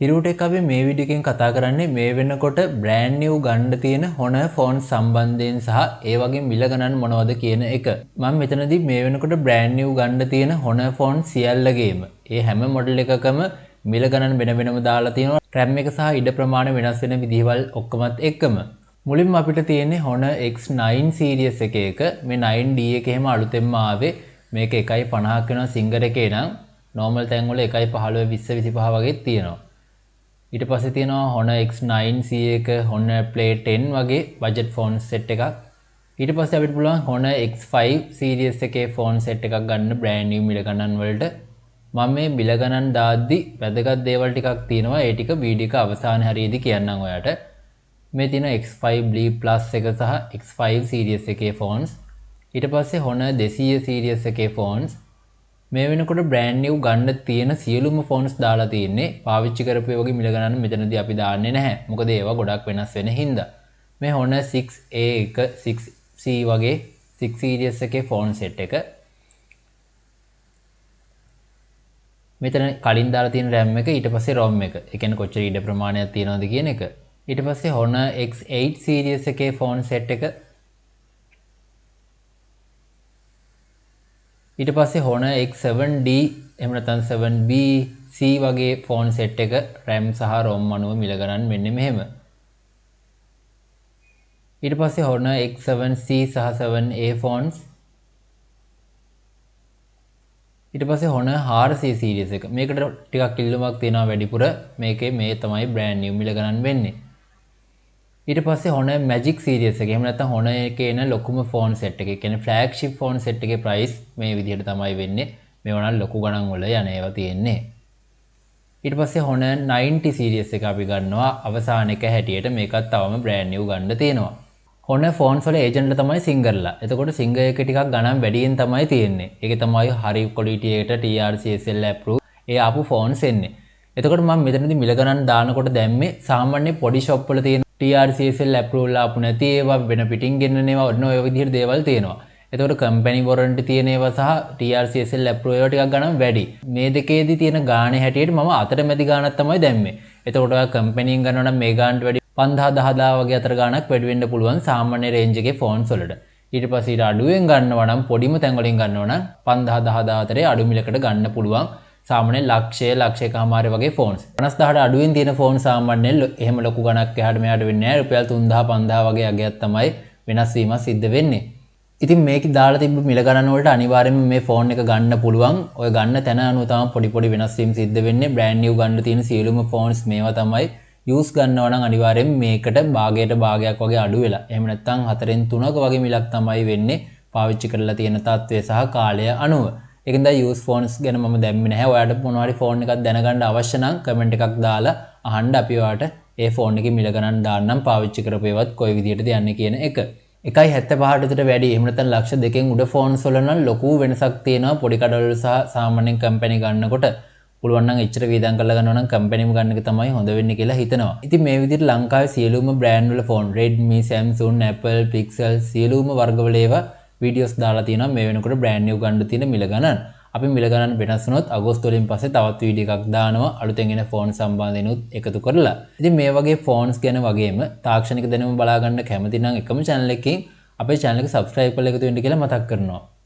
හිරුටෙක් අපි මේ වීඩියෝ එකෙන් කතා කරන්නේ මේ වෙනකොට බ්‍රෑන්ඩ් නිව් ගන්න තියෙන Honor phone සම්බන්ධයෙන් සහ ඒ වගේ මිල ගණන් මොනවද කියන එක. මම මෙතනදී මේ වෙනකොට බ්‍රෑන්ඩ් නිව් ගන්න තියෙන Honor phone සියල්ලගේම ඒ හැම මොඩල් එකකම මිල ගණන් වෙන වෙනම දාලා තියෙනවා. RAM එක සහ ඉඩ ප්‍රමාණය වෙනස් වෙන විදිහවල් ඔක්කොමත් එක්කම. මුලින්ම අපිට තියෙන්නේ Honor X9 series එකේ එක. මේ 9D එක එහෙම අලුතෙන්ම ආවේ. මේක 1.50ක් වෙනවා සිංගර් එකේ නම්. නෝමල් තැන් වල 1.15 20 25 වගේ තියෙනවා. ඊට පස්සේ තියෙනවා Honor X9C එක, Honor Play 10 වගේ බජට් ෆෝන් සෙට් එකක්. ඊට පස්සේ අපිට පුළුවන් Honor X5 series එකේ ෆෝන් සෙට් එකක් ගන්න බ්‍රෑන්ඩ් නිව් මිල ගණන් වලට. මම මේ මිල ගණන් දාද්දි වැදගත් දේවල් ටිකක් තියෙනවා. ඒ ටික වීඩියෝ එක අවසාන හරියේදී කියන්නම් ඔයාලට. මේ තියෙන X5 B Plus එක සහ X5 series එකේ ෆෝන්ස්. ඊට පස්සේ Honor 200 series එකේ ෆෝන්ස්. මේ වෙනකොට බ්‍රෑන්ඩ් නිව් ගන්න තියෙන සියලුම ෆෝන්ස් දාලා තියෙන්නේ. පාවිච්චි කරපු ඒවාගේ මිල ගණන් මෙතනදී අපි දාන්නේ නැහැ. මොකද ඒවා ගොඩක් වෙනස් වෙන හින්දා. මේ Honor 6A එක 6C වගේ 6 series එකේ ෆෝන් සෙට් එක. මෙතන කලින් දාලා තියෙන RAM එක ඊට පස්සේ ROM එක. ඒ කියන්නේ කොච්චර ඉඩ ප්‍රමාණයක් තියෙනවද කියන එක. ඊට පස්සේ Honor X8 series එකේ ෆෝන් සෙට් එක. ඊට පස්සේ Honor X7D එහෙම නැත්නම් 7B C වගේ ෆෝන් සෙට් එක RAM සහ ROM අනුව මිල ගණන් වෙන්නේ මෙහෙම. ඊට පස්සේ Honor X7C සහ 7A phones. ඊට පස්සේ Honor 400 series එක. මේකට ටිකක් ඉල්ලුමක් තියෙනවා වැඩිපුර. මේකේ මේ තමයි බ්‍රෑන්ඩ් නිව් මිල ගණන් වෙන්නේ. ඊට පස්සේ Honor Magic series එක. එහෙම නැත්නම් Honor එකේ එන ලොකුම ෆෝන් සෙට් එක. ඒ කියන්නේ ෆ්ලැග්ෂිප් ෆෝන් සෙට් එකේ ප්‍රයිස් මේ විදිහට තමයි වෙන්නේ. මේවා නම් ලොකු ගණන් වල යන ඒවා තියෙන්නේ. ඊට පස්සේ Honor 90 series එක අපි ගන්නවා අවසාන එක හැටියට. මේකත් තවම බ්‍රෑන්ඩ් නිව් ගන්න තියෙනවා. Honor phones වල ඒජන්ට්ලා තමයි සිංගර්ලා. එතකොට සිංගර් එක ටිකක් ගණන් වැඩියෙන් තමයි තියෙන්නේ. ඒකේ තමයි හරි ක්වොලිටි එකට TRCSL approve ඒ ආපු ෆෝන්ස් එන්නේ. එතකොට මම මෙතනදී මිල ගණන් දානකොට දැම්මේ සාමාන්‍ය පොඩි ෂොප් වල තියෙන TRCSL approval ආපු නැති ඒවා, වෙන පිටින් ගෙන්නන ඒවා, ඔන්න ඔය විදිහට දේවල් තියෙනවා. එතකොට කම්පැනි වොරන්ටි තියෙන ඒවා සහ TRCSL approve ඒවා ටිකක් ගණන් වැඩි. මේ දෙකේදී තියෙන ගානේ හැටියට මම අතරමැදි ගාණක් තමයි දැම්මේ. එතකොට ඔයා කම්පැනියෙන් ගන්නවා නම් මේ ගානට වැඩි 5000 10000 වගේ අතර ගාණක් වැඩි වෙන්න පුළුවන් සාමාන්‍ය රේන්ජ් එකේ ෆෝන්ස් වලට. ඊට පස්සේ ඊට අඩුවෙන් ගන්නවා නම් පොඩිම තැන් වලින් ගන්නවා නම් 5000 10000 අතරේ අඩු මිලකට ගන්න පුළුවන්. සාමාන්‍ය ලක්ෂය ලක්ෂ එකමාර වගේ ෆෝන්ස්. 50000ට අඩුවෙන් තියෙන ෆෝන් සාමාන්‍යයෙන් එහෙම ලොකු ගණක් එහාට මෙහාට වෙන්නේ නැහැ. රුපියල් 3000 5000 වගේ අගයක් තමයි වෙනස් වීමක් සිද්ධ වෙන්නේ. ඉතින් මේක දාලා තිබ්බ මිල ගණන් වලට අනිවාර්යයෙන්ම මේ ෆෝන් එක ගන්න පුළුවන්. ඔය ගන්න තැන අනුව තමයි පොඩි පොඩි වෙනස් වීම් සිද්ධ වෙන්නේ. බ්‍රෑන්ඩ් නිව් ගන්න තියෙන සියලුම ෆෝන්ස් මේවා තමයි. යූස් ගන්නවා නම් අනිවාර්යයෙන්ම මේකට භාගයට භාගයක් වගේ අඩු වෙලා. එහෙම නැත්නම් 4න් 3ක වගේ මිලක් තමයි වෙන්නේ පාවිච්චි කරලා තියෙන තත්ත්වය සහ කාලය අනුව. ඒකෙන්ද යූස් ෆෝන්ස් ගැන මම දැම්මේ නැහැ. ඔයාලට මොනවා හරි ෆෝන් එකක් දැනගන්න අවශ්‍ය නම් කමෙන්ට් එකක් දාලා අහන්න. අපි ඔයාලට ඒ ෆෝන් එකේ මිල ගණන් දාන්නම් පාවිච්චි කරපු ඒවත් කොයි විදිහටද යන්නේ කියන එක. 1.75ට විතර වැඩි එහෙම නැත්නම් ලක්ෂ දෙකෙන් උඩ ෆෝන්ස් වල නම් ලොකු වෙනසක් තියෙනවා පොඩි කඩවල සහ සාමාන්‍යයෙන් කම්පැනි ගන්නකොට. පුළුවන් නම් එච්චර වියදම් කරලා ගන්නවා නම් කම්පැනිම ගන්න එක තමයි හොඳ වෙන්නේ කියලා හිතනවා. ඉතින් මේ විදිහට ලංකාවේ සියලුම බ්‍රෑන්ඩ් වල phone Redmi, Samsung, Apple, Pixel සියලුම වර්ගවල ඒවා වීඩියෝස් දාලා තියෙනවා මේ වෙනකොට බ්‍රෑන්ඩ් නිව් ගන්න තියෙන මිල ගණන්. අපි මිල ගණන් වෙනස් වුණොත් අගෝස්තු වලින් පස්සේ තවත් වීඩියෝ එකක් දානවා අලුතෙන් එන ෆෝන් සම්බන්ධයෙන්ුත් එකතු කරලා. ඉතින් මේ වගේ ෆෝන්ස් ගැන වගේම තාක්ෂණික දැනුම බලා ගන්න කැමති නම් එකම channel එකකින් අපේ channel එක subscribe කරලා එකතු වෙන්න කියලා මතක් කරනවා.